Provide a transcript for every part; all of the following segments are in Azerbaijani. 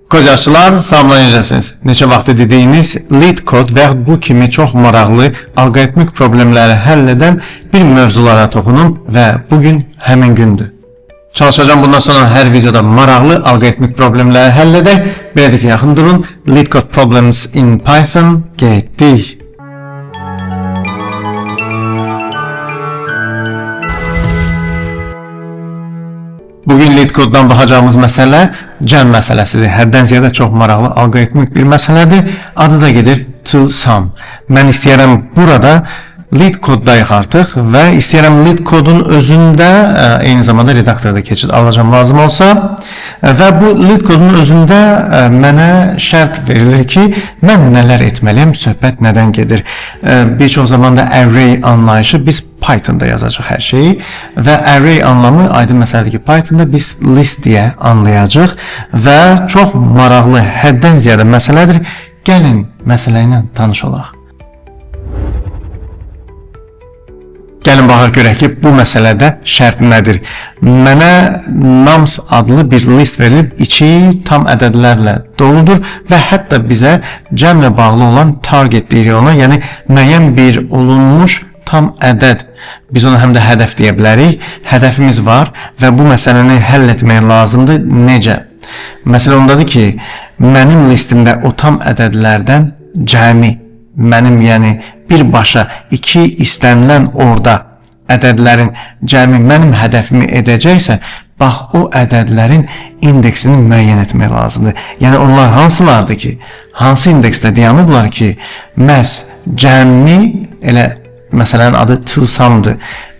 Kocaçılar, salamlar necəsiniz? Neçə vaxt dediyiniz LeetCode və yaxud bu kimi çox maraqlı alqoritmik problemləri həll edən bir mövzulara toxunum və bugün həmin gündür. Çalışacağım bundan sonra hər videoda maraqlı alqoritmik problemləri həll edək. Belə də ki, yaxın durun. LeetCode Problems in Python getdik. Bugün LeetCode-dan baxacağımız məsələ cəm məsələsidir. Həddən ziyadə çox maraqlı alqoritmik bir məsələdir. Adı da gedir to sum. Mən istəyirəm burada LeetCode-dayıq artıq və istəyirəm LeetCode-un özündə eyni zamanda redaktorda keçid alacağım lazım olsa və bu LeetCode-un özündə mənə şərt verilir ki, mən nələr etməliyəm, söhbət nədən gedir. Bir çox zamanda array anlayışı biz Pythonda yazacaq hər şeyi və array anlamı aydın məsələdir ki, Pythonda biz list deyə anlayacaq və çox maraqlı, həddən ziyadə məsələdir. Gəlin məsələ ilə tanış olaq. Gəlin baxaq görək ki, bu məsələdə şərt nədir? Mənə nums adlı bir list verilib, içi tam ədədlərlə doludur və hətta bizə cəmlə bağlı olan target deyirik ona, yəni müəyyən bir olunmuş tam ədəd. Biz ona həm də hədəf deyə bilərik. Hədəfimiz var və bu məsələni həll etmək lazımdır. Necə? Məsələ ondadır ki, mənim listimdə o tam ədədlərdən cəmi, mənim yəni birbaşa 2 istənilən orada ədədlərin cəmi mənim hədəfimi edəcəksə, bax o ədədlərin indeksini müəyyən etmək lazımdır. Yəni onlar hansılardır ki, hansı indeksdə dayanıblar ki, məhz cəmi, elə məsələnin adı to sum'dır.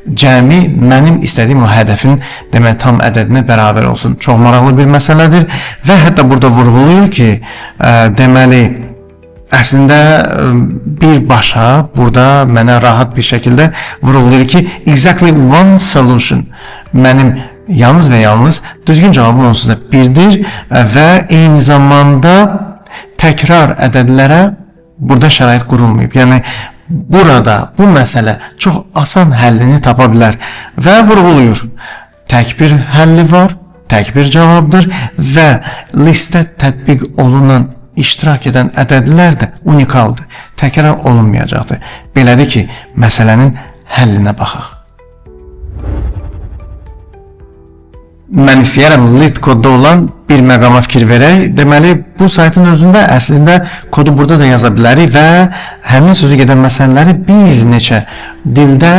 Cəmi mənim istədiyim o hədəfin demək tam ədədinə bərabər olsun. Çox maraqlı bir məsələdir və hətta burada vurğulayır ki, deməli əslində birbaşa burada mənə rahat bir şəkildə vurğulayır ki, exactly one solution mənim yalnız və yalnız düzgün cavabım onsuz da birdir və eyni zamanda təkrar ədədlərə burada şərait qurulmayıb. Yəni burada bu məsələ çox asan həllini tapa bilər və vurğulayır. Tək bir həlli var, tək bir cavabdır və listə tətbiq olunan iştirak edən ədədlər də unikaldır, təkrar olunmayacaqdır. Belədir ki, məsələnin həllinə baxaq. Mən istəyirəm LeetCode-da olan bir məqama fikir verək. Deməli, bu saytın özündə əslində kodu burada da yaza bilərik və həmin sözü gedən məsələləri bir neçə dildə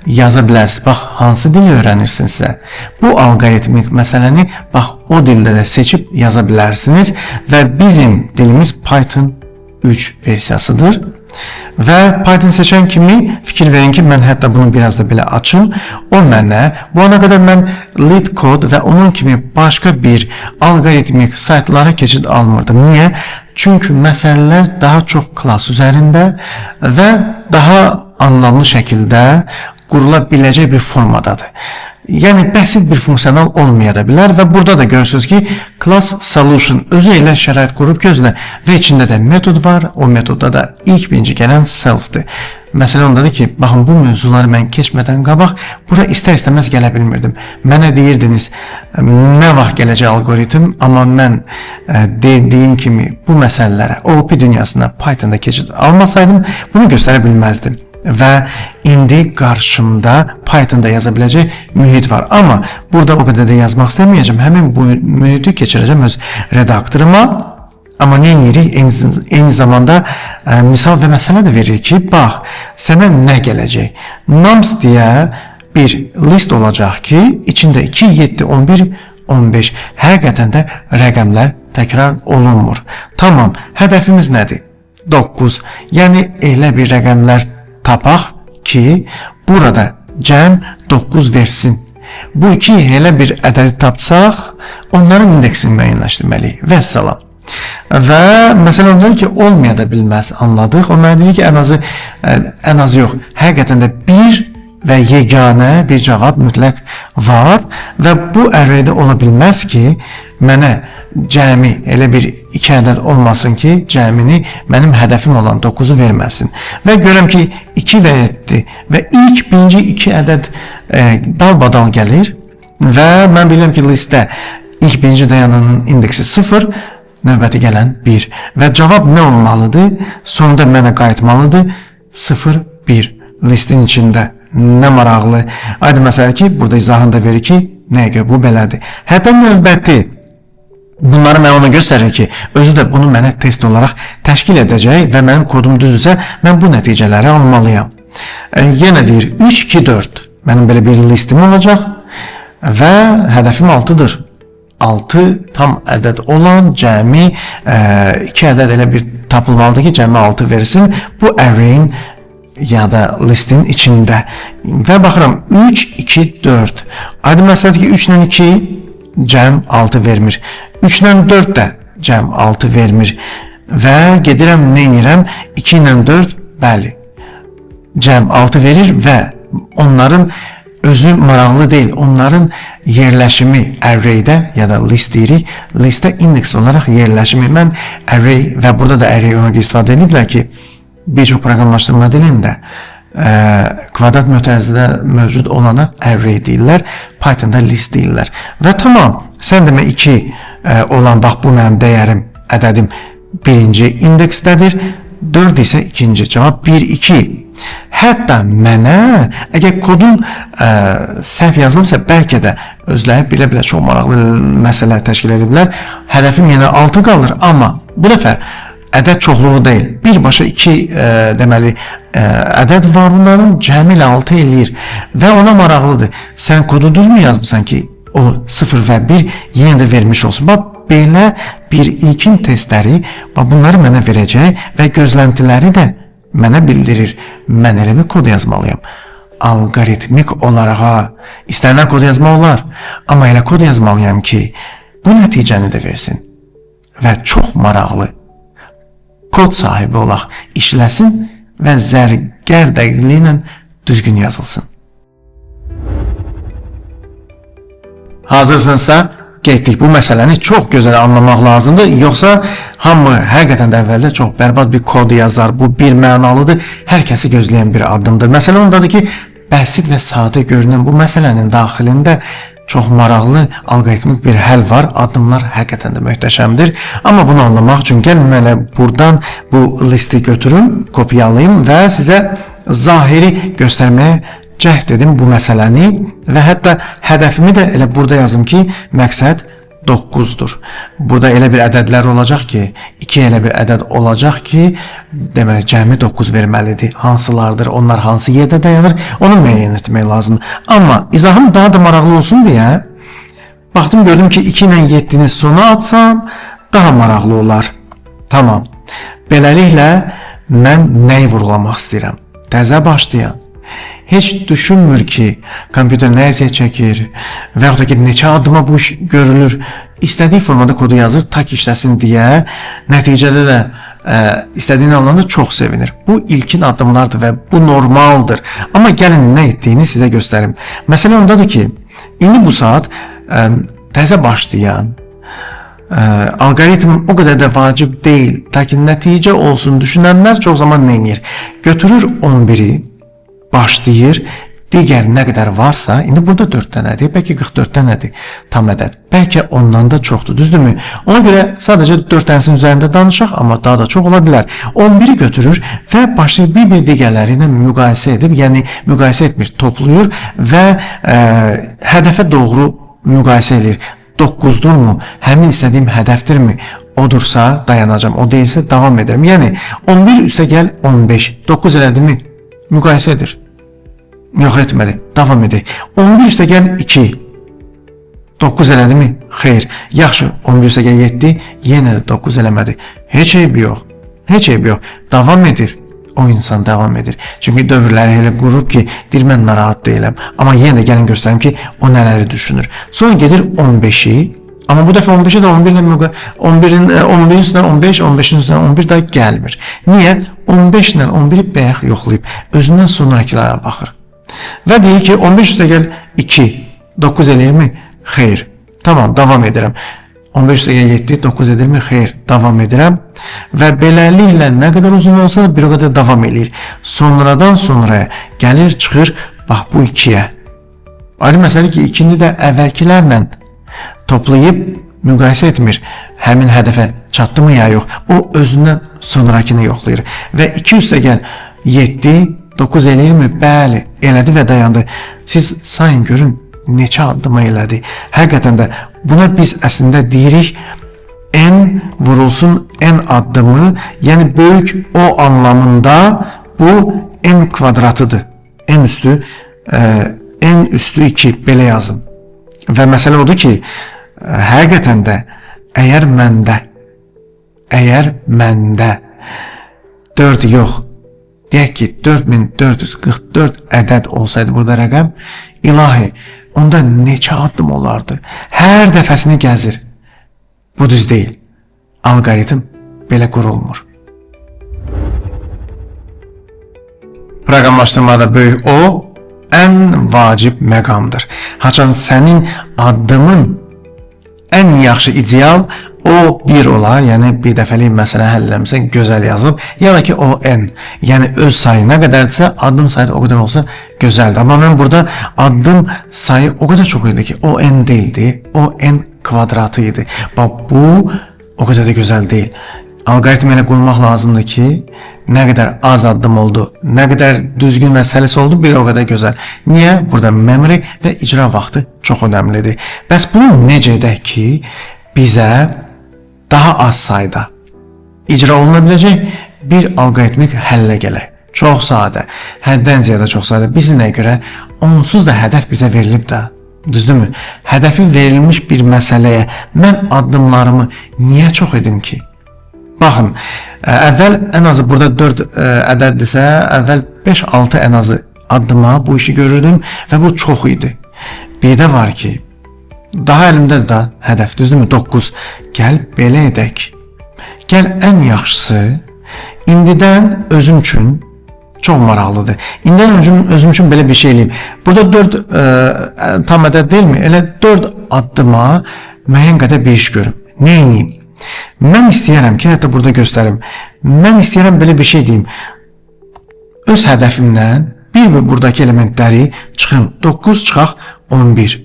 yaza bilərsiniz. Bax, hansı dili öyrənirsinizsə, bu alqoritmik məsələni bax o dildə də seçib yaza bilərsiniz və bizim dilimiz Python 3 versiyasıdır. Və Python seçən kimi fikir verin ki, mən hətta bunu biraz da belə açım. O mənə, bu ana qədər mən LeetCode və onun kimi başqa bir alqoritmik saytlara keçid almırdım. Niyə? Çünki məsələlər daha çox klass üzərində və daha anlamlı şəkildə qurula biləcək bir formadadır. Yəni bəsit bir funksional olmaya da bilər və burada da görürsünüz ki, class solution özü elə şərait qurub ki özünə və içində də metod var. O metodda da ilk birinci gələn self'dir. Məsələ ondadır ki, baxın bu mövzuları mən keçmədən qabaq bura istər-istəməz gələ bilmirdim. Mənə deyirdiniz, nə vaxt gələcək alqoritm, amma mən dediyim kimi bu məsələlərə OOP dünyasına Pythonda keçid almasaydım bunu göstərə bilməzdim. Və indi qarşımda Pythonda yaza biləcək mühit var. Amma burada o qədər də yazmaq istəməyəcəm. Həmin bu mühiti keçirəcəm öz redaktoruma. Amma nə edirik? Eyni zamanda misal və məsələ də verir ki, bax, sənə nə gələcək? Nums deyə bir list olacaq ki, içində 2, 7, 11, 15. Həqiqətən də rəqəmlər təkrar olunmur. Tamam, hədəfimiz nədir? 9. Yəni elə bir rəqəmlər tapaq ki, burada cəm 9 versin. Bu iki elə bir ədədi tapsaq, onların indeksini müəyyənləşdirməliyik. Vəssalam. Və məsələ ondadır ki, olmaya da bilməz, anladıq. O mənə deyir ki, ən azı yox. Həqiqətən də bir və yeganə bir cavab mütləq var və bu arraydə ola bilməz ki, mənə cəmi elə bir iki ədəd olmasın ki, cəmini mənim hədəfim olan 9-u verməsin. Və görəm ki, 2 və 7 və ilk birinci iki ədəd dalbadal gəlir və mən bilirəm ki, listə ilk birinci dayananın indeksi 0, Növbəti gələn 1. Və cavab nə olmalıdır? Sonda mənə qayıtmalıdır 0, 1 listin içində. Nə maraqlı. Aydın məsələ ki, burada izahını da verir ki, nəyə görə bu belədir. Hətta növbəti bunları mən ona göstərir ki, özü də bunu mənə test olaraq təşkil edəcək və mənim kodum düzdürsə, mən bu nəticələri almalıyam. Yenə deyir 3, 2, 4. Mənim belə bir listim olacaq və hədəfim 6-dır. 6 tam ədəd olan cəmi 2 ədəd elə bir tapılmalıdır ki, cəmi 6 versin bu array-in ya da listin içində. Və baxıram 3, 2, 4. Aydın məsələdir ki, 3 ilə 2 cəm 6 vermir. 3 ilə 4 də cəm 6 vermir. Və gedirəm, nə edirəm? 2 ilə 4, bəli, cəm 6 verir və onların özü maraqlı deyil. Onların yerləşimi array-də ya da list deyirik. Listə indeks olaraq yerləşimi. Mən array və burada da array ona görə istifadə ediblər ki, bir çox proqramlaşdırma dilində kvadrat mötərizədə mövcud olana array deyirlər. Pythonda list deyirlər. Və tamam, sən demə 2 olan, bax bu mənim dəyərim, ədədim birinci indeksdədir. 4 isə ikinci. Cavab 1, 2. Hətta mənə əgər kodun səhv yazılıbsa, bəlkə də özləri bilə-bilə çox maraqlı məsələ təşkil ediblər. Hədəfim yenə 6 qalır, amma bu dəfə ədəd çoxluğu deyil. Birbaşa 2 deməli ədəd var, bunların cəmi ilə 6 eləyir və ona maraqlıdır. Sən kodu düzmü yazmısan ki, o 0 və 1 yenə də vermiş olsun. Bax, belə bir ilkin testləri, bax, bunları mənə verəcək və gözləntiləri də mənə bildirir. Mən elə bir kod yazmalıyam. Alqoritmik olaraq ha, istənilən kod yazmaq olar, amma elə kod yazmalıyam ki, bu nəticəni də versin və çox maraqlı kod sahibi olaq, işləsin və zərgər dəqiqliyi ilə düzgün yazılsın. Hazırsınsa, getdik. Bu məsələni çox gözəl anlamaq lazımdır. Yoxsa hamı həqiqətən də əvvəldə çox bərbad bir kod yazar. Bu bir mənalıdır. Hər kəsi gözləyən bir addımdır. Məsələ ondadır ki, bəsit və sadə görünən bu məsələnin daxilində çox maraqlı alqoritmik bir həll var. Addımlar həqiqətən də möhtəşəmdir. Amma bunu anlamaq üçün gəlin mənə buradan bu listi götürüm, kopyalayım və sizə zahiri göstərməyə cəhd edim bu məsələni və hətta hədəfimi də elə burada yazım ki, məqsəd 9-dur. Burada elə bir ədədlər olacaq ki, 2 elə bir ədəd olacaq ki, deməli cəmi 9 verməlidir. Hansılardır, onlar hansı yerdə dayanır, onu müəyyən etmək lazımdır. Amma izahım daha da maraqlı olsun deyə baxdım, gördüm ki, 2 ilə 7-ni sona atsam daha maraqlı olar. Tamam. Beləliklə mən nəyi vurğulamaq istəyirəm? Təzə başlayan heç düşünmür ki, kompüter nə əziyyət çəkir və yaxud da ki, neçə addıma bu iş görülür. İstədiyi formada kodu yazır, ta ki işləsin deyə, nəticədə də istədiyini alanda çox sevinir. Bu ilkin addımlardır və bu normaldır. Amma gəlin nə etdiyini sizə göstərim. Məsələ ondadır ki, indi bu saat təzə başlayan alqoritm o qədər də vacib deyil. Ta ki nəticə olsun düşünənlər çox zaman nə edir? Götürür 11-i, başlayır, digər nə qədər varsa, indi burada 4 dənədir, bəlkə 44 dənədir tam ədəd, bəlkə ondan da çoxdur, düzdürmü? Ona görə sadəcə 4 dənəsinin üzərində danışaq, amma daha da çox ola bilər. 11-i götürür və başlayır bir-bir digərləri ilə müqayisə edib, yəni müqayisə etmir, toplayır və hədəfə doğru müqayisə edir. 9-durmu? Həmin istədiyim hədəfdirmi? Odursa dayanacam, o deyilsə davam edirəm. Yəni 11 üstə gəl 15, 9 elədimi? Müqayisə edir. Yox etmədi. Davam edək. 11 üstə gəl 2. 9 elədimi? Xeyr. Yaxşı, 11 üstə gəl 7. Yenə də 9 eləmədi. Heç eybi yox. Heç eybi yox. Davam edir. O insan davam edir. Çünki dövrləri elə qurub ki, deyir mən narahat deyiləm. Amma yenə də gəlin göstərim ki, o nələri düşünür. Sonra gedir 15-i. Amma bu dəfə 15-i də 11 ilə 11-in 11-in üstündən 15, 15-in üstündən 11 daha gəlmir. Niyə? 15 ilə 11-i bayaq yoxlayıb. Özündən sonrakılara baxır. Və deyir ki, 15 üstə gəl 2, 9 eləyirmi? Xeyr. Tamam, davam edirəm. 15 üstə gəl 7, 9 edirmi? Xeyr. Davam edirəm. Və beləliklə nə qədər uzun olsa da bir o qədər davam eləyir. Sonradan sonraya gəlir, çıxır, bax bu 2-yə. Ayrı məsələ ki, 2-ni də əvvəlkilərlə toplayıb müqayisə etmir. Həmin hədəfə çatdı mı ya yox. O özündən sonrakini yoxlayır. Və 2 üstə gəl 7, 9 eləyirmi? Bəli, elədi və dayandı. Siz sayın görün neçə addımı elədi. Həqiqətən də buna biz əslində deyirik n vurulsun n addımı, yəni böyük O anlamında bu n kvadratıdır. N üstü n üstü 2 belə yazın. Və məsələ odur ki, həqiqətən də əgər məndə 4 yox, deyək ki 4444 ədəd olsaydı burada rəqəm, ilahi, onda neçə addım olardı? Hər dəfəsini gəzir. Bu düz deyil. Alqoritm belə qurulmur. Proqramlaşdırmada böyük O ən vacib məqamdır. Haçan sənin addımın ən yaxşı ideal O1 olar, yəni bir dəfəlik məsələ həll eləmirsən, gözəl yazılıb, ya da ki O N, yəni öz sayı nə qədərdirsə, addım sayı da o qədər olsa gözəldir. Amma mən burada addım sayı o qədər çox idi ki, O N deyildi, O N kvadratı idi. Bax, bu o qədər də gözəl deyil. Alqoritm elə qurmaq lazımdır ki, nə qədər az addım oldu, nə qədər düzgün və səlis oldu, bir o qədər gözəl. Niyə? Burada memory və icra vaxtı çox önəmlidir. Bəs bunu necə edək ki, bizə daha az sayda icra oluna biləcək bir alqoritmik həllə gələk? Çox sadə, həddən ziyadə çox sadə. Biz nəyə görə? Onsuz da hədəf bizə verilib də. Düzdürmü? Hədəfi verilmiş bir məsələyə mən addımlarımı niyə çox edim ki? Baxın, əvvəl ən azı burada 4 ədəddirsə, əvvəl 5-6 ən azı addıma bu işi görürdüm və bu çox idi. Bir də var ki, daha əlimdə də hədəf, düzdürmü? 9. Gəl belə edək. Gəl ən yaxşısı, indidən özüm üçün çox maraqlıdır. İndidən özüm üçün belə bir şey eləyim. Burada 4 tam ədəd deyilmi? Elə 4 addıma müəyyən qədər bir iş görüm. Nə edeyim? Mən istəyirəm ki, hətta burada göstərim. Mən istəyirəm belə bir şey deyim. Öz hədəfimdən bir buradakı elementləri çıxım. 9 çıxaq 11.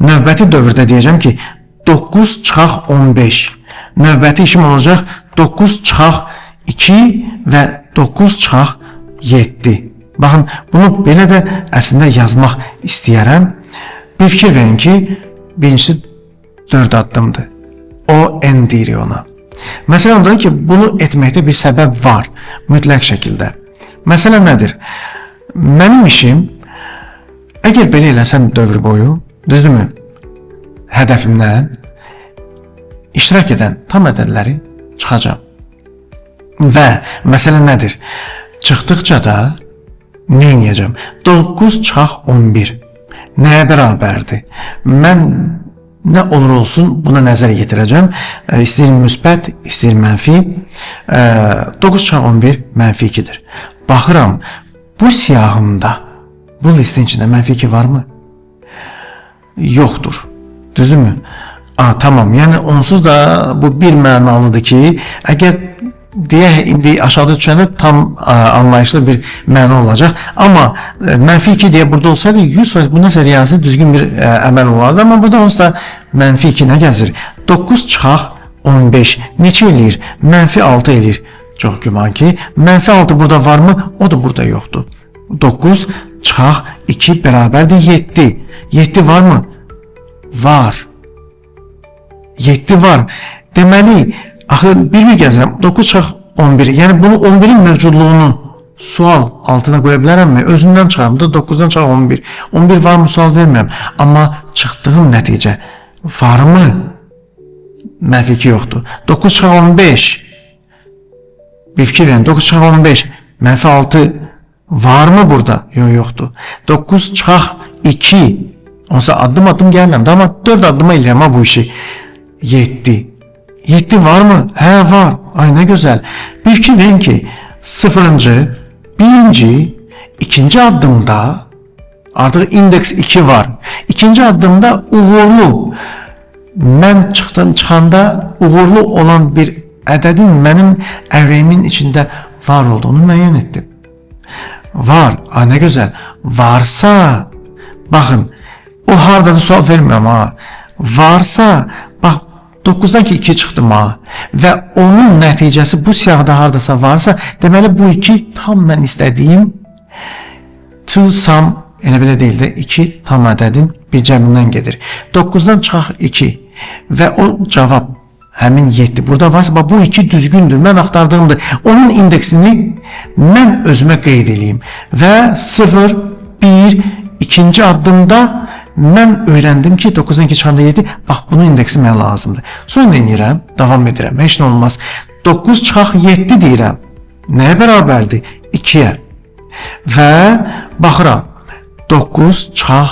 Növbəti dövrdə deyəcəm ki, 9 çıxaq 15. Növbəti işim olacaq 9 çıxaq 2 və 9 çıxaq 7. Baxın, bunu belə də əslində yazmaq istəyərəm. Bir fikir verin ki, birincisi 4 addımdır. O N deyirik ona. Məsələ ondadır ki, bunu etməkdə bir səbəb var, mütləq şəkildə. Məsələ nədir? Mənim işim, əgər belə eləsəm dövr boyu, düzdürmü? Hədəfimdən iştirak edən tam ədədləri çıxacağam. Və məsələ nədir? Çıxdıqca da nə edəcəm? 9 çıxaq 11. Nəyə bərabərdir? Mən nə olur olsun buna nəzər yetirəcəm. İstəyir müsbət, istəyir mənfi. 9 çıxaq 11 mənfi 2-dir. Baxıram, bu siyahımda, bu listin içində mənfi 2 varmı? Yoxdur. Düzdürmü? Tamam. Yəni onsuz da bu bir mənalıdır ki, əgər deyək indi aşağıda düşəndə tam anlayışlı bir məna olacaq. Amma mənfi 2 deyə burada olsaydı 100% bu nəsə riyazi düzgün bir əməl olardı. Amma burada onsuz da mənfi 2 nə gəzir? 9 çıxaq 15. Neçə eləyir? Mənfi 6 eləyir. Çox güman ki, mənfi 6 burada varmı? O da burada yoxdur. 9 çıxaq 2 bərabərdir 7. 7 varmı? Var. 7 var. Deməli, axı bir-bir gəzirəm. 9 çıxaq 11. Yəni bunu 11-in mövcudluğunu sual altına qoya bilərəmmi? Özündən çıxaram. Da 9-dan çıxaq 11. 11 varmı sual vermirəm. Amma çıxdığım nəticə varmı? Mənfi 2 yoxdur. 9 çıxaq 15. Bir fikir verin. 9 çıxaq 15. Mənfi 6 varmı burada? Yox, yoxdur. 9 çıxaq 2. Onsa addım-addım gəlirəm. Amma 4 addıma eləyirəm ha bu işi. 7. 7 var mı? Hə, var. Ay, nə gözəl. Bir fikir verin ki, 0-cı, 1-ci, 2-ci addımda artıq indeks 2 var. 2-ci addımda uğurlu. Mən çıxanda uğurlu olan bir ədədin mənim ərreyimin içində var olduğunu müəyyən etdim. Var. Ay, nə gözəl. Varsa, baxın, o hardadır sual vermirəm ha. Varsa, bax, 9-dan ki 2 çıxdı ma və onun nəticəsi bu siyahıda hardasa varsa, deməli bu 2 tam mən istədiyim to sum, elə belə deyil də 2 tam ədədin bir cəmindən gedir. 9-dan çıxaq 2 və o cavab həmin 7 burada varsa, bax bu 2 düzgündür, mən axtardığımdır. Onun indeksini mən özümə qeyd eləyim və 0, 1, ikinci addımda mən öyrəndim ki 9-dan 2 çıxanda 7, bax bunun indeksi mənə lazımdır. Sonra nə edirəm? Davam edirəm. Heç nə olmaz. 9 çıxaq 7 deyirəm. Nəyə bərabərdir? 2-yə. Və baxıram. 9 çıxaq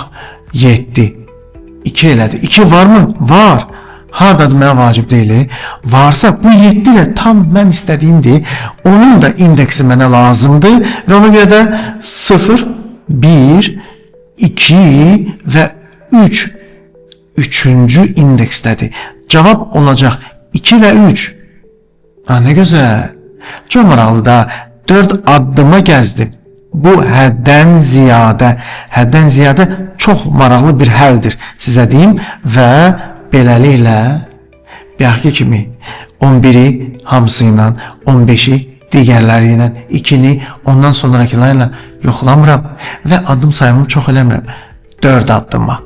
7. 2 elədi. 2 varmı? Var. Hardadır mənə vacib deyil. Varsa bu 7 də tam mən istədiyimdir. Onun da indeksi mənə lazımdır və ona görə də 0, 1, 2 və 3 üçüncü indeksdədir. Cavab olacaq 2 və 3. Ha, nə gözəl. Çox maraqlı da 4 addıma gəzdim. Bu həddən ziyadə çox maraqlı bir həldir sizə deyim və beləliklə bayaqki kimi 11-i hamısı ilə, 15-i digərləri ilə, 2-ni ondan sonrakılarla yoxlamıram və addım sayımı çox eləmirəm. 4 addıma.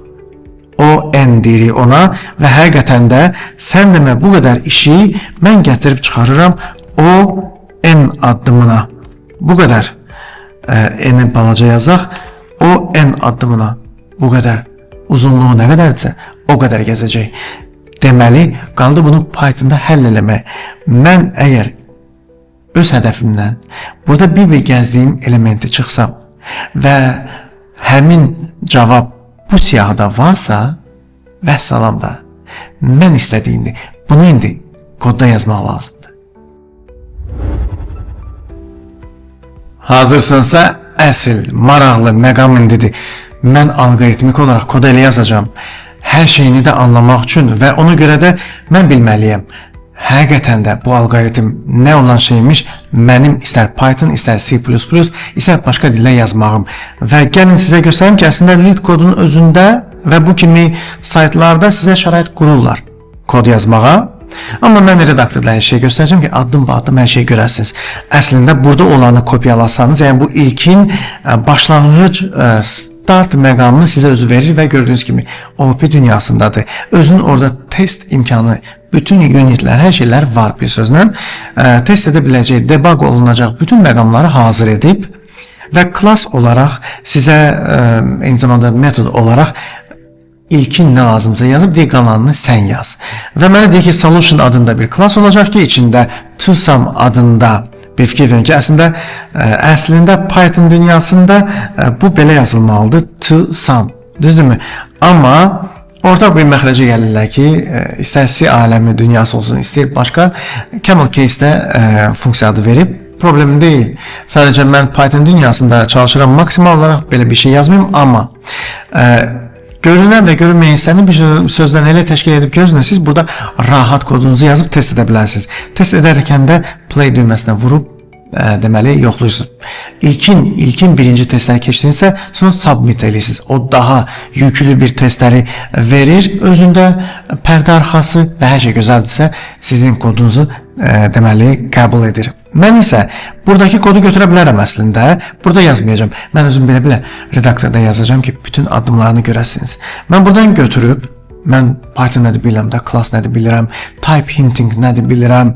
O n deyirik ona və həqiqətən də sən demə bu qədər işi mən gətirib çıxarıram o n addımına. Bu qədər. N-i balaca yazaq. O n addımına bu qədər. Uzunluğu nə qədərdirsə o qədər gəzəcək. Deməli, qaldı bunu Pythonda həll eləmək. Mən əgər öz hədəfimdən burada bir-bir gəzdiyim elementi çıxsam və həmin cavab bu siyahıda varsa, vəssalam da, mən istədiyimdir. Bunu indi kodda yazmaq lazımdır. Hazırsınsa əsl maraqlı məqam indidir. Mən alqoritmik olaraq kodu elə yazacağam. Hər şeyini də anlamaq üçün və ona görə də mən bilməliyəm. Həqiqətən də bu alqoritm nə olan şeymiş, mənim istər Python, istər C++, istər başqa dillə yazmağım. Və gəlin sizə göstərim ki, əslində LeetCode-un özündə və bu kimi saytlarda sizə şərait qururlar kod yazmağa. Amma mən redaktorda hər şeyi göstərəcəm ki, addım ba addım hər şeyi görəsiniz. Əslində burada olanı kopyalasanız, yəni bu ilkin başlanğıc start məqamını sizə özü verir və gördüyünüz kimi OP dünyasındadır. Özünün orada test imkanı, bütün unitlər, hər şeylər var bir sözlə. Test edə biləcək, debug olunacaq bütün məqamları hazır edib və class olaraq sizə eyni zamanda metod olaraq ilkin nə lazımsa yazıb, deyir qalanını sən yaz. Və mənə deyir ki, solution adında bir class olacaq ki, içində toSum adında bir fikir verin ki, əslində Python dünyasında bu belə yazılmalıdır, toSum. Düzdürmü? Amma ortaq bir məxrəcə gəlirlər ki, istər C aləmi dünyası olsun, istəyir başqa camel case-də funksiya adı verib, problem deyil. Sadəcə mən Python dünyasında çalışıram, maksimal olaraq belə bir şey yazmayayım, amma görünən və görünməyən hissəni bir sözlə elə təşkil edib ki, özünə siz burada rahat kodunuzu yazıb test edə bilərsiniz. Test edərkən də play düyməsinə vurub deməli yoxlayırsınız. İlkin birinci testləri keçdinizsə, sonra submit edirsiniz. O daha yüklü bir testləri verir. Özündə pərdə arxası və hər şey gözəldirsə, sizin kodunuzu deməli qəbul edir. Mən isə buradakı kodu götürə bilərəm əslində. Burada yazmayacağam. Mən özüm belə-belə redaktorda yazacağam ki, bütün addımlarını görəsiniz. Mən buradan götürüb, mən Python nədir bilirəm də, class nədir bilirəm, type hinting nədir bilirəm,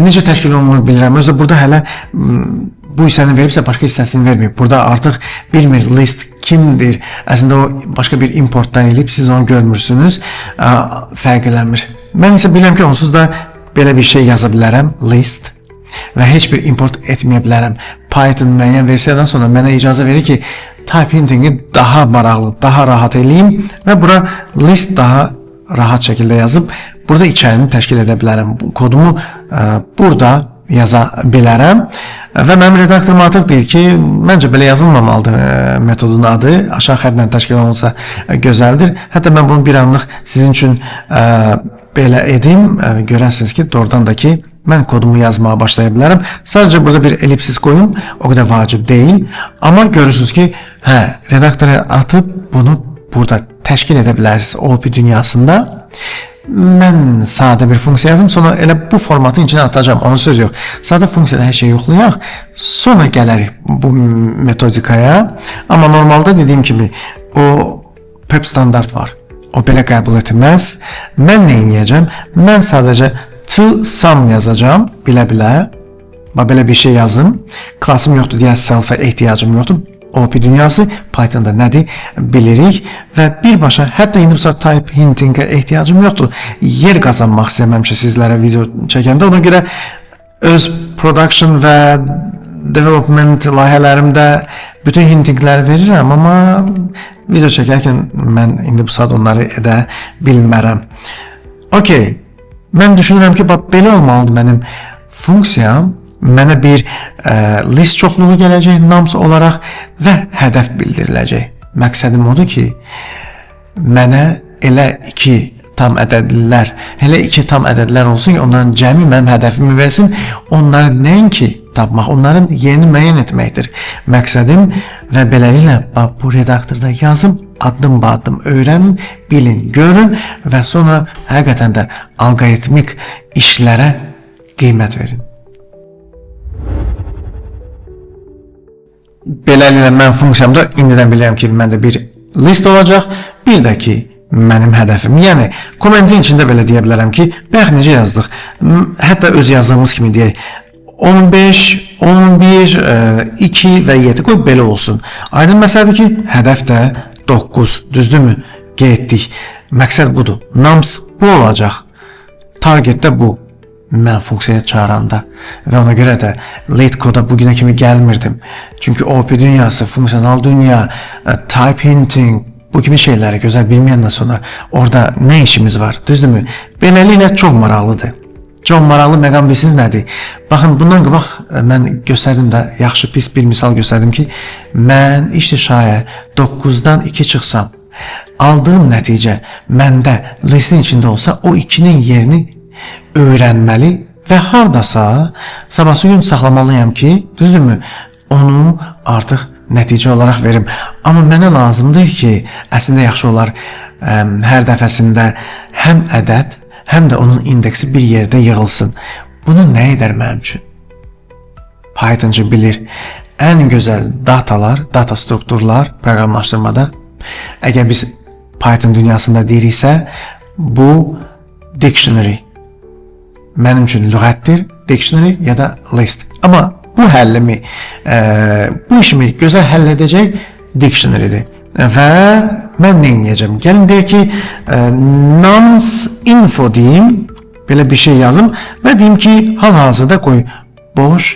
necə təşkil olunur bilirəm. Özü də burada hələ bu hissəni veribsə başqa hissəsini verməyib. Burada artıq bilmir list kimdir. Əslində o başqa bir importdan eləyib, siz onu görmürsünüz. Fərq eləmir. Mən isə bilirəm ki, onsuz da belə bir şey yaza bilərəm, list və heç bir import etməyə bilərəm. Python müəyyən versiyadan sonra mənə icazə verir ki, type hintingi daha maraqlı, daha rahat eləyim və bura list daha rahat şəkildə yazıb burada içərini təşkil edə bilərəm. Kodumu burada yaza bilərəm və mənim redaktorum artıq deyir ki, məncə belə yazılmamalıdır metodun adı. Aşağı xəttlə təşkil olunsa gözəldir. Hətta mən bunu bir anlıq sizin üçün belə edim. Görəsiniz ki, doğrudan da ki, mən kodumu yazmağa başlaya bilərəm. Sadəcə burada bir elipsis qoyum, o qədər vacib deyil. Amma görürsünüz ki, redaktora atıb bunu burada təşkil edə bilərsiniz OP dünyasında. Mən sadə bir funksiya yazım, sonra elə bu formatın içinə atacağam, onun söz yox. Sadə funksiyada hər şeyi yoxlayaq, sonra gələrik bu metodikaya. Amma normalda dediyim kimi o PEP standart var. O belə qəbul etməz. Mən nə edəcəm? Mən sadəcə to sum yazacağam, bilə-bilə. Bax belə bir şey yazım. Klasım yoxdur deyə self'ə ehtiyacım yoxdur. OOP dünyası Pythonda nədir bilirik və birbaşa hətta indi bu saat type hintingə ehtiyacım yoxdur. Yer qazanmaq istəyirəm həmişə sizlərə video çəkəndə. Ona görə öz production və development layihələrimdə bütün hintingləri verirəm, amma video çəkərkən mən indi bu saat onları edə bilmərəm. Okay. Mən düşünürəm ki, bax belə olmalıdır mənim funksiyam. Mənə bir list çoxluğu gələcək nums olaraq və hədəf bildiriləcək. Məqsədim odur ki, mənə elə iki tam ədədlilər, elə iki tam ədədlər olsun ki, onların cəmi mənim hədəfimi versin. Onları nəinki tapmaq, onların yerini müəyyən etməkdir məqsədim və beləliklə bax bu redaktorda yazım, addım-ba-addım öyrənin, bilin, görün və sonra həqiqətən də alqoritmik işlərə qiymət verin. Beləliklə mən funksiyamda indidən bilirəm ki, məndə bir list olacaq, bir də ki, mənim hədəfim. Yəni kommentin içində belə deyə bilərəm ki, bayaq necə yazdıq? Hətta öz yazdığımız kimi deyək. 15, 11, 2 və 7 qoy belə olsun. Aydın məsələdir ki, hədəf də 9, düzdürmü? Getdik. Məqsəd budur. Nums bu olacaq. Target də bu. Mən funksiyaya çağıranda və ona görə də LeetCode-a bugünə kimi gəlmirdim. Çünki OOP dünyası, funksional dünya, type hinting, bu kimi şeyləri gözəl bilməyəndən sonra orada nə işimiz var, düzdürmü? Beləliklə çox maraqlıdır. Çox maraqlı məqam bilirsiniz nədir? Baxın, bundan qabaq mən göstərdim də, yaxşı pis bir misal göstərdim ki, mən işdə şayət 9-dan 2 çıxsam, aldığım nəticə məndə listin içində olsa, o 2-nin yerini öyrənməli və hardasa sabahsı gün saxlamalıyam ki, düzdürmü? Onu artıq nəticə olaraq verim. Amma mənə lazımdır ki, əslində yaxşı olar hər dəfəsində həm ədəd, həm də onun indeksi bir yerdə yığılsın. Bunu nə edər mənim üçün? Pythoncu bilir. Ən gözəl datalar, data strukturlar proqramlaşdırmada, əgər biz Python dünyasında deyiriksə, bu dictionary mənim üçün lüğətdir, dictionary ya da list. Amma bu həllimi, bu işimi gözəl həll edəcək dictionary'dir. Və mən nə edəcəm? Gəlin deyək ki, nums info deyim, belə bir şey yazım və deyim ki, hal-hazırda qoy boş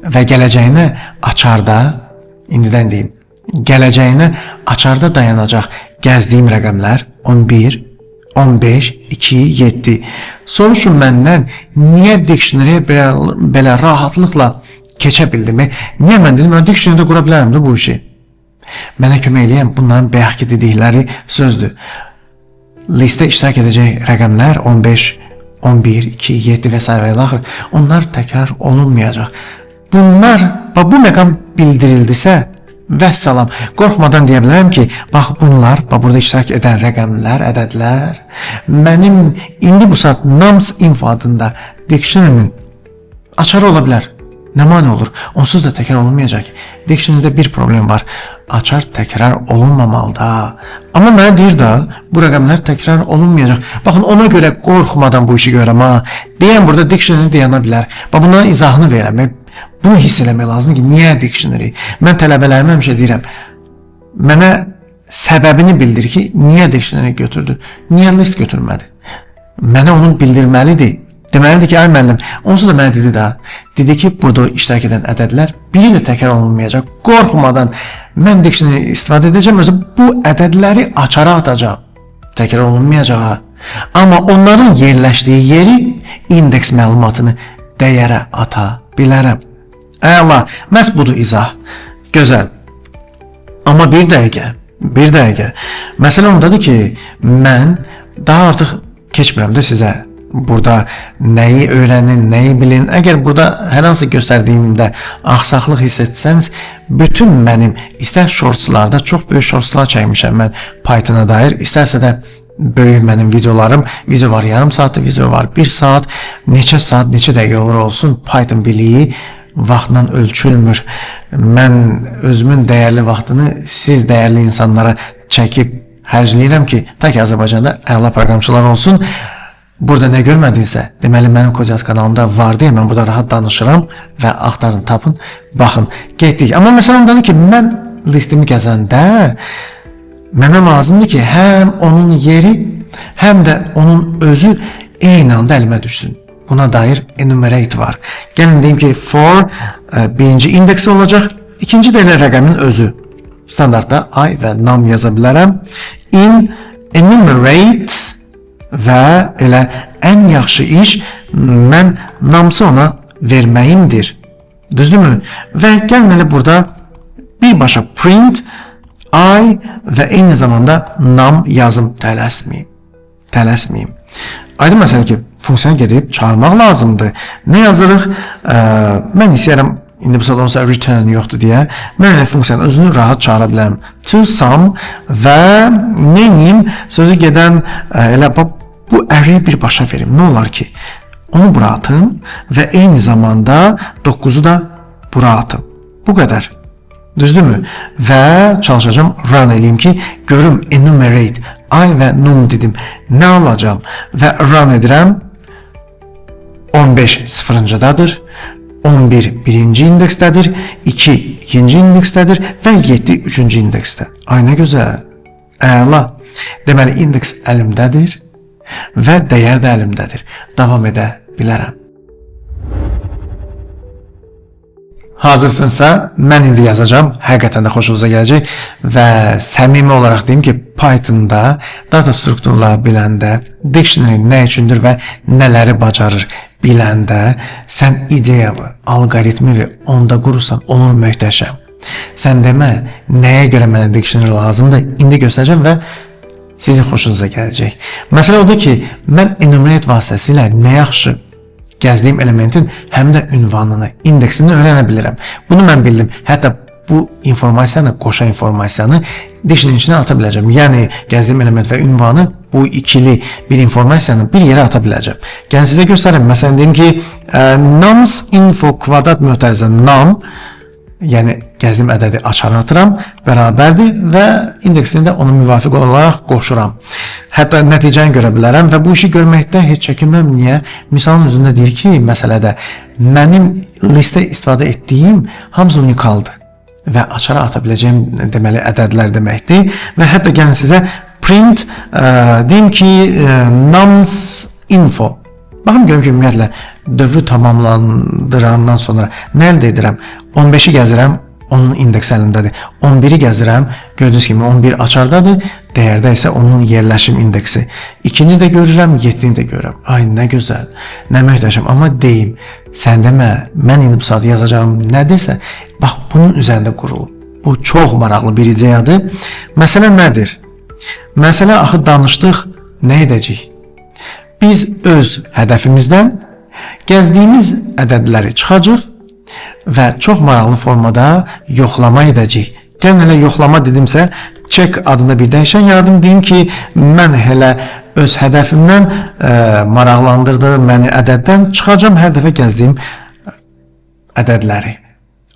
və gələcəyinə açarda, indidən deyim, gələcəyinə açarda dayanacaq gəzdiyim rəqəmlər 11, 15, 2, 7. Soruşun məndən, niyə dictionary belə rahatlıqla keçə bildim? Niyə mən dedim, mən dictionary-də qura bilərəm də bu işi. Mənə kömək eləyən bunların bayaqki dedikləri sözdür. Listə iştirak edəcək rəqəmlər 15, 11, 2, 7 və sair və ilaxır. Onlar təkrar olunmayacaq. Bunlar, bax bu məqam bildirildisə, vəssalam, qorxmadan deyə bilərəm ki, bax bunlar, bax burada iştirak edən rəqəmlər, ədədlər, mənim indi bu saat nums info adında dictionary-nin açarı ola bilər. Nə mane olur? Onsuz da təkrar olunmayacaq. Dictionary-də bir problem var. Açar təkrar olunmamalıdır da. Amma mənə deyir də, bu rəqəmlər təkrar olunmayacaq. Baxın, ona görə qorxmadan bu işi görürəm ha. Deyən burada dictionary dayana bilər. Bax, bunların izahını verirəm. Bunu hiss eləmək lazımdır ki, niyə dictionary? Mən tələbələrimə həmişə deyirəm, mənə səbəbini bildir ki, niyə dictionary götürdü? Niyə list götürmədi? Mənə onu bildirməlidir. Deməlidir ki, ay müəllim, onsuz da mənə dedi də, dedi ki, burada iştirak edən ədədlər biri də təkrar olunmayacaq. Qorxmadan mən dictionary istifadə edəcəm, özü bu ədədləri açara atacağam. Təkrar olunmayacaq ha. Amma onların yerləşdiyi yeri indeks məlumatını dəyərə ata bilərəm. Əla, məhz budur izah. Gözəl. Amma bir dəqiqə, bir dəqiqə. Məsələ ondadır ki, mən daha artıq keçmirəm də sizə. Burada nəyi öyrənin, nəyi bilin. Əgər burada hər hansı göstərdiyimdə axsaqlıq hiss etsəniz, bütün mənim istər shortslarda, çox böyük shortslar çəkmişəm mən Pythona dair, istərsə də böyük mənim videolarım. Video var yarım saatlik, video var 1 saat. Neçə saat, neçə dəqiqə olur olsun, Python biliyi vaxtla ölçülmür. Mən özümün dəyərli vaxtını siz dəyərli insanlara çəkib xərcləyirəm ki, ta ki Azərbaycanda əla proqramçılar olsun. Burada nə görmədinsə, deməli mənim Kocas kanalımda var deyə mən burada rahat danışıram və axtarın, tapın, baxın. Getdik. Amma məsələ ondadır ki, mən listimi gəzəndə mənə lazımdır ki, həm onun yeri, həm də onun özü eyni anda əlimə düşsün. Buna dair enumerate var. Gəlin deyim ki, for birinci indeksi olacaq, ikinci də elə rəqəmin özü. Standartda I və num yaza bilərəm. In enumerate və elə ən yaxşı iş mən nums'ı ona verməyimdir. Düzdürmü? Və gəlin elə burada birbaşa print I və eyni zamanda num yazım. Tələsməyim. Tələsməyim. Aydın məsələ ki, funksiyanı gedib çağırmaq lazımdır. Nə yazırıq? Mən istəyirəm, indi bu saat onsa return yoxdur deyə, mən elə funksiyanın özünü rahat çağıra bilərəm. To sum və neyim? Sözü gedən elə bu array birbaşa verim. Nə olar ki? Onu bura atım və eyni zamanda 9-u da bura atım. Bu qədər. Düzdürmü? Və çalışacağım run eləyim ki, görüm enumerate I və num dedim. Nə alacağam? Və run edirəm. 15 sıfırıncıdadır. 11 birinci indeksdədir, 2 ikinci indeksdədir və 7 üçüncü indeksdə. Ay nə gözəl. Əla. Deməli indeks əlimdədir və dəyər də əlimdədir. Davam edə bilərəm. Hazırsınsa, mən indi yazacağam. Həqiqətən də xoşunuza gələcək və səmimi olaraq deyim ki, Pythonda data strukturları biləndə, dictionary nə üçündür və nələri bacarır biləndə, sən ideyanı, alqoritmi və onda qurursan, olur möhtəşəm. Sən demə, nəyə görə mənə dictionary lazımdır, indi göstərəcəm və sizin xoşunuza gələcək. Məsələ odur ki, mən enumerate vasitəsilə nə yaxşı gəzdiyim elementin həm də ünvanını, indeksini öyrənə bilirəm. Bunu mən bildim. Hətta bu informasiyanı, qoşa informasiyanı dictionary içinə ata biləcəm. Yəni gəzdiyim element və ünvanı bu ikili bir informasiyanı bir yerə ata biləcəm. Gəlin sizə göstərim. Məsələn deyim ki, nums info kvadrat mötərizə num, yəni gəzdiyim ədədi açara atıram, bərabərdir və indeksini də ona müvafiq olaraq qoşuram. Hətta nəticəni görə bilərəm və bu işi görməkdə heç çəkinməm. Niyə? Misalın özündə deyir ki, məsələdə mənim listə istifadə etdiyim hamısı unikaldır və açara ata biləcəyim deməli ədədlər deməkdir. Və hətta gəlin sizə print deyim ki, nums info. Baxın görüm ki, ümumiyyətlə dövrü tamamlandırandan sonra nə əldə edirəm? 15-i gəzirəm, onun indeksi əlimdədir. 11-i gəzirəm, gördüyünüz kimi 11 açardadır, dəyərdə isə onun yerləşim indeksi. 2-ni də görürəm, 7-ni də görürəm. Ay nə gözəl, nə möhtəşəm. Amma deyim, sən demə, mən indi bu saat yazacağım nədirsə, bax bunun üzərində qurulub. Bu çox maraqlı bir ideyadır. Məsələ nədir? Məsələ axı danışdıq, nə edəcəyik? Biz öz hədəfimizdən gəzdiyimiz ədədləri çıxacaq və çox maraqlı formada yoxlama edəcəyik. Gəlin elə yoxlama dedimsə, check adında bir dəyişən yaradım. Deyim ki, mən elə öz hədəfimdən maraqlandırdığı məni ədəddən çıxacam hər dəfə gəzdiyim ədədləri.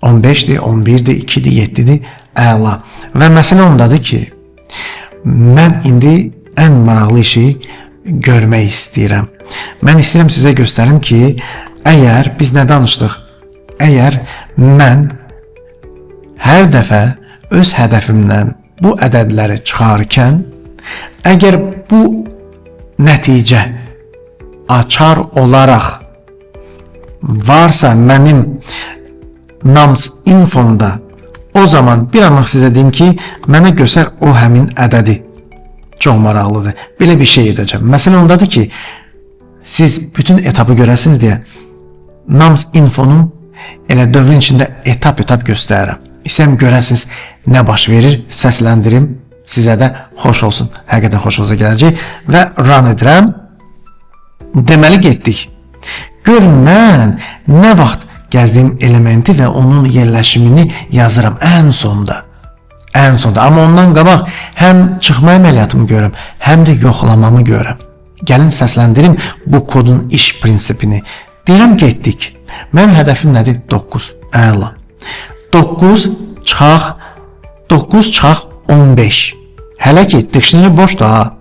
15-dir, 11-dir, 2-dir, 7-dir, əla. Və məsələ ondadır ki, mən indi ən maraqlı işi görmək istəyirəm. Mən istəyirəm sizə göstərim ki, əgər biz nə danışdıq? Əgər mən hər dəfə öz hədəfimdən bu ədədləri çıxarkən, əgər bu nəticə açar olaraq varsa mənim nums infomda, o zaman bir anlıq sizə deyim ki, mənə göstər o həmin ədədi. Çox maraqlıdır. Belə bir şey edəcəm. Məsələ ondadır ki, siz bütün etapı görəsiniz deyə nums infonu elə dövrün içində etap-etap göstərirəm. İstəyirəm görəsiniz nə baş verir, səsləndirim. Sizə də xoş olsun. Həqiqətən xoşunuza gələcək və run edirəm. Deməli getdik. Gör mən nə vaxt gəzdiyim elementi və onun yerləşimini yazıram ən sonda. Ən sonda. Amma ondan qabaq həm çıxma əməliyyatımı görürəm, həm də yoxlamamı görürəm. Gəlin səsləndirim bu kodun iş prinsipini. Deyirəm getdik. Mənim hədəfim nədir? 9. Əla. 9 çıxaq 9 çıxaq 15. Hələ ki dictionary boşdur ha.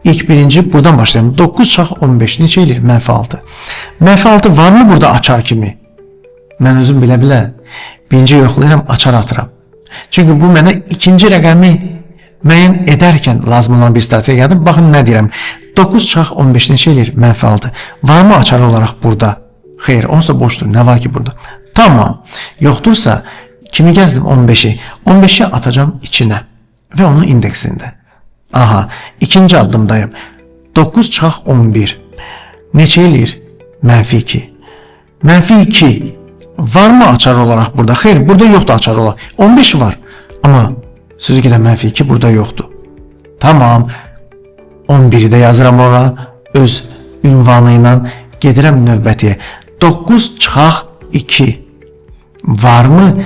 İlk birinci buradan başlayalım. 9 çıxaq 15 neçə eləyir? Mənfi 6. Mənfi 6 varmı burada açar kimi? Mən özüm bilə-bilə birinci yoxlayıram, açar atıram. Çünki bu mənə ikinci rəqəmi müəyyən edərkən lazım olan bir strategiyadır. Baxın nə deyirəm. 9 çıxaq 15 neçə eləyir? Mənfi 6. Varmı açar olaraq burada? Xeyr, onsuz da boşdur. Nə var ki burada? Tamam. Yoxdursa kimi gəzdim? 15-i. 15-i atacağım içinə və onun indeksində. Aha, ikinci addımdayım. 9 çıxaq 11. Neçə eləyir? Mənfi 2. Mənfi 2. Var mı açar olaraq burada? Xeyr, burada yoxdur açar olaraq. 15 var. Amma sözü gedən mənfi 2 burada yoxdur. Tamam. 11-i də yazıram ora öz ünvanı ilə gedirəm növbətiyə. 9 çıxaq 2. Var mı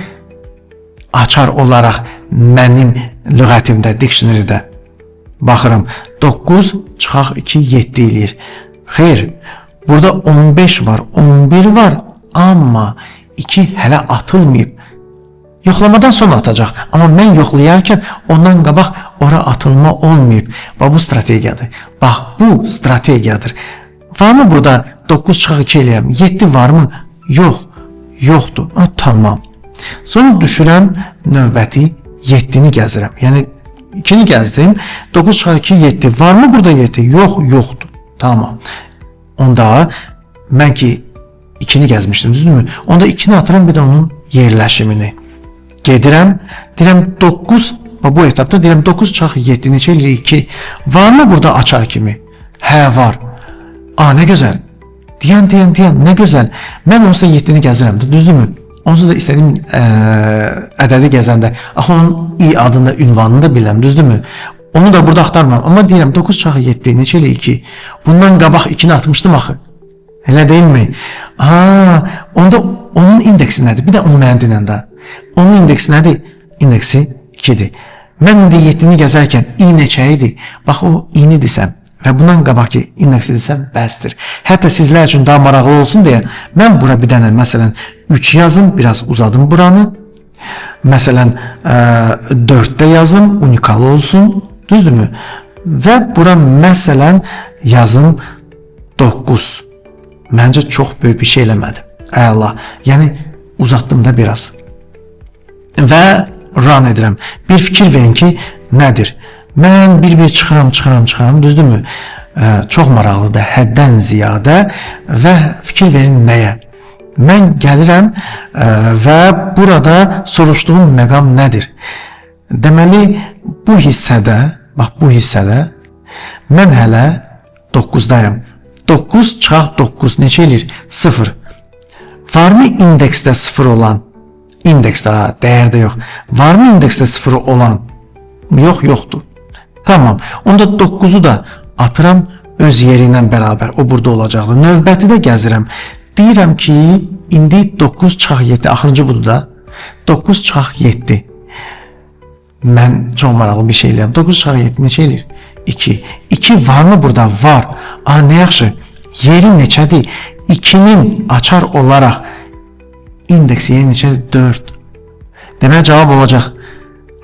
açar olaraq mənim lüğətimdə, dictionary-də? Baxıram. 9 çıxaq 2 7 eləyir. Xeyr, burada 15 var, 11 var, amma 2 hələ atılmayıb. Yoxlamadan sonra atacaq. Amma mən yoxlayarkən ondan qabaq ora atılma olmayıb. Bax bu strategiyadır. Bax bu strategiyadır. Var mı burada 9 çıxaq 2 eləyəm? 7 var mı? Yox. Yoxdur. Ha, tamam. Sonra düşürəm növbəti 7-ni gəzirəm. Yəni 2-ni gəzdim. 9 çıxaq 2 7. Var mı burada 7? Yox, yoxdur. Tamam. Onda mən ki 2-ni gəzmişdim, düzdürmü? Onda 2-ni atıram bir də onun yerləşimini. Gedirəm, deyirəm 9, bax bu etapda deyirəm 9 çıxaq 7 neçə eləyir 2. Var mı burada açar kimi? Hə, var. A, nə gözəl. Deyən, deyən, deyən, nə gözəl. Mən onsuz da 7-ni gəzirəm, düzdürmü? Onsuz da istədiyim ədədi gəzəndə, axı onun i adını da, ünvanını da bilirəm, düzdürmü? Onu da burada axtarmıram. Amma deyirəm 9 çıxaq 7 neçə eləyir 2. Bundan qabaq 2-ni atmışdım axı. Elə deyilmi? Ha, onda onun indeksi nədir? Bir də onu mənə denən də. Onun indeksi nədir? İndeksi 2-dir. Mən indi 7-ni gəzərkən i neçə idi? Bax o i-ni desəm və bundan qabaqki indeksi desəm bəsdir. Hətta sizlər üçün daha maraqlı olsun deyə mən bura bir dənə məsələn 3 yazım, biraz uzadım buranı. Məsələn 4 də yazım, unikal olsun. Düzdürmü? Və bura məsələn yazım 9. Məncə çox böyük bir şey eləmədim. Əla. Yəni uzatdım da biraz. Və run edirəm. Bir fikir verin ki, nədir? Mən bir-bir çıxıram, çıxıram, çıxıram, düzdürmü? Çox maraqlıdır, həddən ziyadə və fikir verin nəyə? Mən gəlirəm və burada soruşduğum məqam nədir? Deməli, bu hissədə, bax bu hissədə mən hələ 9-dayam. 9 çıxaq 9 neçə eləyir? 0. Varmı indeksdə 0 olan? İndeksdə, ha, dəyərdə yox. Varmı indeksdə 0 olan? Yox, yoxdur. Tamam. Onda 9-u da atıram öz yeri ilə bərabər. O burada olacaqdır. Növbəti də gəzirəm. Deyirəm ki, indi 9 çıxaq 7. Axırıncı budur da. 9 çıxaq 7. Mən çox maraqlı bir şey eləyirəm. 9 çıxaq 7 neçə eləyir? 2. 2 var mı burada? Var. A, nə yaxşı. Yeri neçədir? 2-nin açar olaraq indeksi yeri neçədir? 4. Deməli cavab olacaq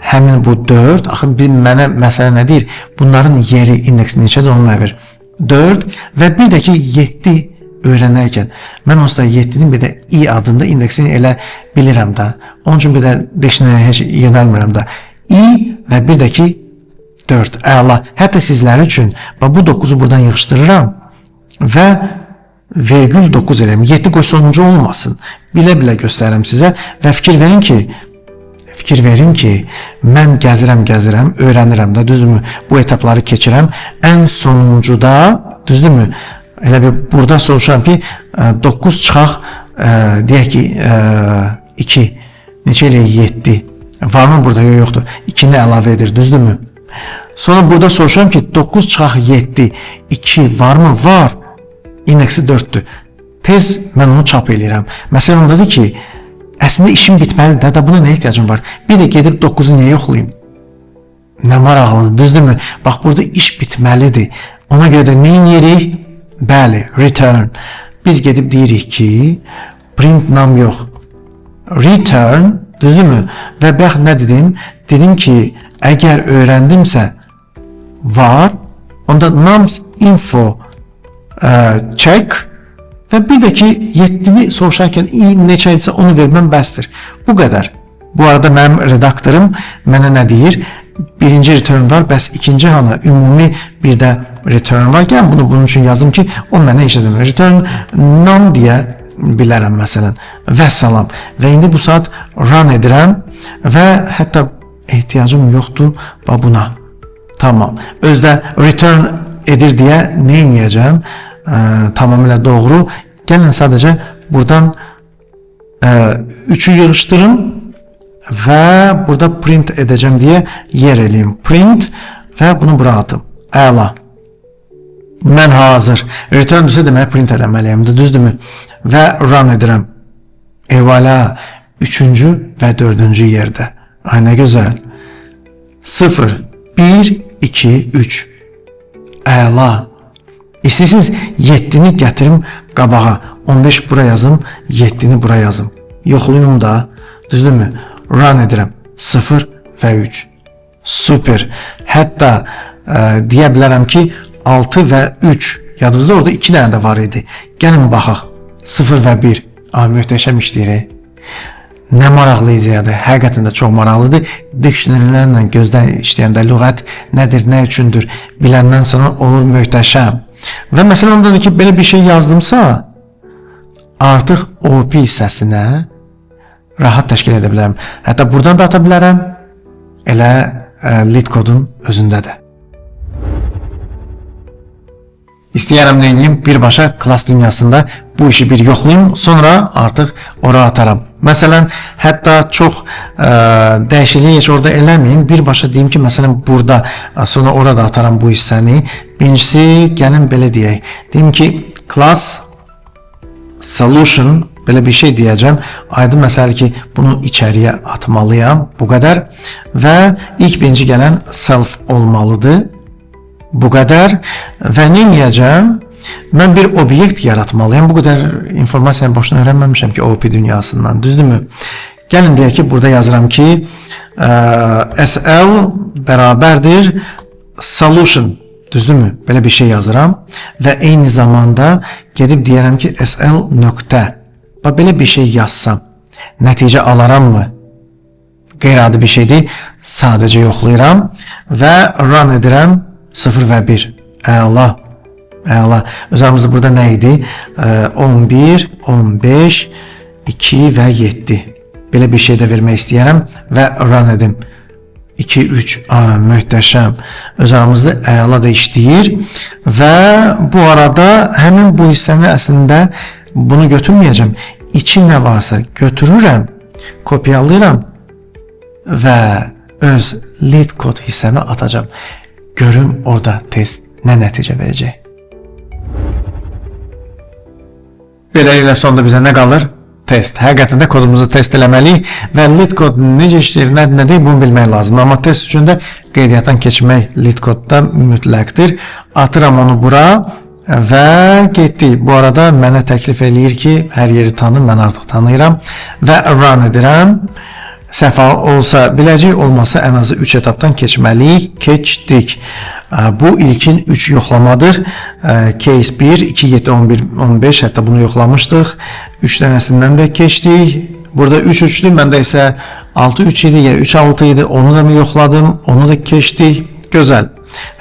həmin bu 4. Axı bir mənə məsələ nə deyir? Bunların yeri indeksi neçədir onu mənə ver. 4 və bir də ki 7 öyrənərkən mən onsuz da 7-nin bir də i adında indeksini elə bilirəm də. Onun üçün bir də dictionary heç yönəlmirəm də. I və bir də ki 4. Əla. Hətta sizlər üçün bax bu 9-u buradan yığışdırıram və vergül 9 eləyəm. 7 qoy sonuncu olmasın. Bilə-bilə göstərirəm sizə və fikir verin ki, mən gəzirəm, gəzirəm, öyrənirəm də, düzdürmü? Bu etapları keçirəm. Ən sonuncuda, düzdürmü? Elə bir burada soruşuram ki, 9 çıxaq, deyək ki, 2, neçə eləyir? 7. Var mı burada? Yox, yoxdur. 2-ni əlavə edir, düzdürmü? Sonra burada soruşuram ki, 9 çıxaq 7, 2 var mı? Var. İndeksi 4-dür. Tez mən onu çap eləyirəm. Məsələ ondadır ki, əslində işim bitməlidir də, buna nə ehtiyacım var? Bir də gedib 9-u niyə yoxlayım? Nə maraqlıdır, düzdürmü? Bax, burada iş bitməlidir. Ona görə də nə edirik? Bəli, return. Biz gedib deyirik ki, print num yox, return, düzdürmü? Və bax nə dedim? Dedim ki, əgər öyrəndimsə var, onda nums info check və bir də ki 7-ni soruşarkən i neçə idisə onu verməm bəsdir. Bu qədər. Bu arada mənim redaktorum mənə nə deyir? Birinci return var, bəs ikinci hanı? Ümumi bir də return var. Gəlin bunu bunun üçün yazım ki, o mənə işə demir. Return num deyə bilərəm məsələn. Vəssalam. Və indi bu saat run edirəm və hətta ehtiyacım yoxdur bax buna. Tamam. Özdə return edir deyə nə edəcəm? Tamamilə doğru. Gəlin sadəcə buradan 3-ü yığışdırım və burada print edəcəm deyə yer eləyim. Print və bunu bura atım. Əla. Mən hazır. Return isə deməli print eləməliyəm, düzdürmü? Və run edirəm. Evala, üçüncü və dördüncü yerdə. Ay nə gözəl. 0, 1, 2, 3. Əla. İstəyirsiniz 7-ni gətirim qabağa. 15 bura yazım, 7-ni bura yazım. Yoxlayım da, düzdürmü? Run edirəm. 0 və 3. Super. Hətta deyə bilərəm ki, 6 və 3. Yadınızda orada 2 dənə də var idi. Gəlin baxaq. 0 və 1. Ay, möhtəşəm işləyir. Nə maraqlı ideyadır. Həqiqətən də çox maraqlıdır. Dictionary-lərlə gözdən işləyəndə lüğət nədir, nə üçündür biləndən sonra olur möhtəşəm. Və məsələn ondadır ki, belə bir şey yazdımsa, artıq OOP hissəsinə rahat təşkil edə bilərəm. Hətta buradan da ata bilərəm. Elə LeetCode-un özündə də. İstəyərəm nə edeyim? Birbaşa class dünyasında bu işi bir yoxlayım, sonra artıq ora ataram. Məsələn, hətta çox dəyişiklik heç orada eləməyim. Birbaşa deyim ki, məsələn burada, sonra orada ataram bu hissəni. Birincisi, gəlin belə deyək. Deyim ki, class solution belə bir şey deyəcəm. Aydın məsələdir ki, bunu içəriyə atmalıyam. Bu qədər. Və ilk birinci gələn self olmalıdır. Bu qədər. Və nə edəcəm? Mən bir obyekt yaratmalıyam. Bu qədər informasiyanı boşuna öyrənməmişəm ki, OOP dünyasından, düzdürmü? Gəlin deyək ki, burada yazıram ki, SL bərabərdir solution. Düzdürmü? Belə bir şey yazıram və eyni zamanda gedib deyərəm ki, SL nöqtə. Bax belə bir şey yazsam, nəticə alaram mı? Qeyri-adi bir şey deyil. Sadəcə yoxlayıram və run edirəm. 0 və 1. Əla. Əla. Öz aramızda burada nə idi? 11, 15, 2 və 7. Belə bir şey də vermək istəyirəm və run edim. 2, 3. Aa, möhtəşəm. Öz aramızda əla da işləyir və bu arada həmin bu hissəni əslində bunu götürməyəcəm. İçi nə varsa götürürəm, kopyalayıram və öz LeetCode hissəmə atacağam. Görüm orada test nə nəticə verəcək. Beləliklə sonda bizə nə qalır? Test. Həqiqətən də kodumuzu test eləməliyik və LeetCode necə işləyir, nə nədir bunu bilmək lazımdır. Amma test üçün də qeydiyyatdan keçmək LeetCode-da mütləqdir. Atıram onu bura və getdik. Bu arada mənə təklif eləyir ki, hər yeri tanı, mən artıq tanıyıram və run edirəm. Səhv olsa biləcək, olmasa ən azı 3 etapdan keçməliyik. Keçdik. Bu ilkin 3 yoxlamadır. Case 1, 2, 7, 11, 15, hətta bunu yoxlamışdıq. 3 dənəsindən də keçdik. Burada 3 3-dür, məndə isə 6 3 idi, ya 3 6 idi. Onu da mı yoxladım? Onu da keçdik. Gözəl.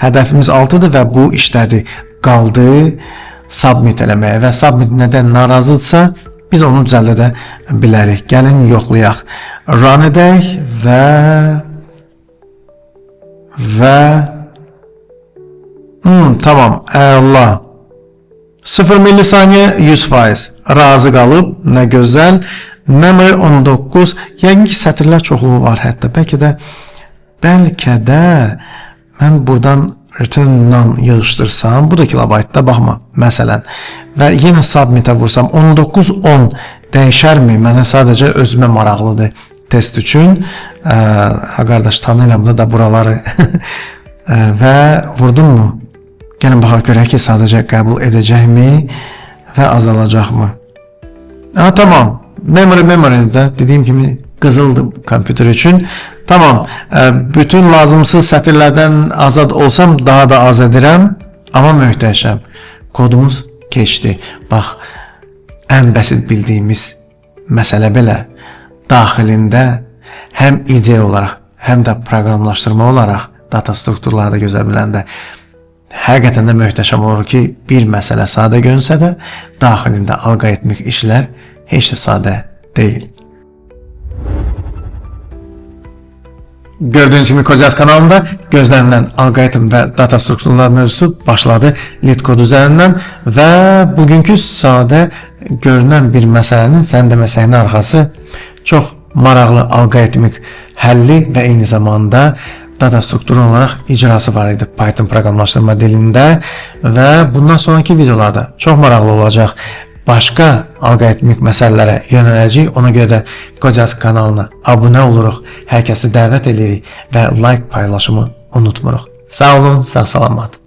Hədəfimiz 6-dır və bu işlədi. Qaldı submit eləməyə və submit nədən narazıdırsa biz onu düzəldə də bilərik. Gəlin yoxlayaq. Run edək və tamam, əla. 0 millisaniyə 100%. Razı qalıb, nə gözəl. Memory 19. Yəqin ki, sətirlər çoxluğu var hətta. Bəlkə də mən buradan return none yığışdırsam, bu da kilobaytda baxma, məsələn, və yenə submit-ə vursam 19 10 dəyişərmi? Mənə sadəcə özümə maraqlıdır. Test üçün. Ha qardaş, tanıyıram da buraları. Və vurdum mu? Gəlin baxaq görək ki, sadəcə qəbul edəcəkmi və azalacaqmı? Ha, tamam. Memory də dediyim kimi qızıldır kompüter üçün. Tamam. Bütün lazımsız sətirlərdən azad olsam daha da az edirəm. Amma möhtəşəm. Kodumuz keçdi. Bax, ən bəsit bildiyimiz məsələ belə daxilində həm ideya olaraq, həm də proqramlaşdırma olaraq data strukturları da gözə biləndə həqiqətən də möhtəşəm olur ki, bir məsələ sadə görünsə də daxilində alqoritmik işlər heç də sadə deyil. Gördüyünüz kimi Kodyaz kanalında gözlənilən alqoritm və data strukturlar mövzusu başladı LeetCode üzərindən və bugünkü sadə görünən bir məsələnin sən demə səhnə arxası çox maraqlı alqoritmik həlli və eyni zamanda data strukturu olaraq icrası var idi Python proqramlaşdırma dilində və bundan sonraki videolarda çox maraqlı olacaq. Başqa alqoritmik məsələlərə yönələcəyik. Ona görə də Kodyaz kanalına abunə oluruq. Hər kəsi dəvət edirik və like paylaşımı unutmuruq. Sağ olun, sağ salamat.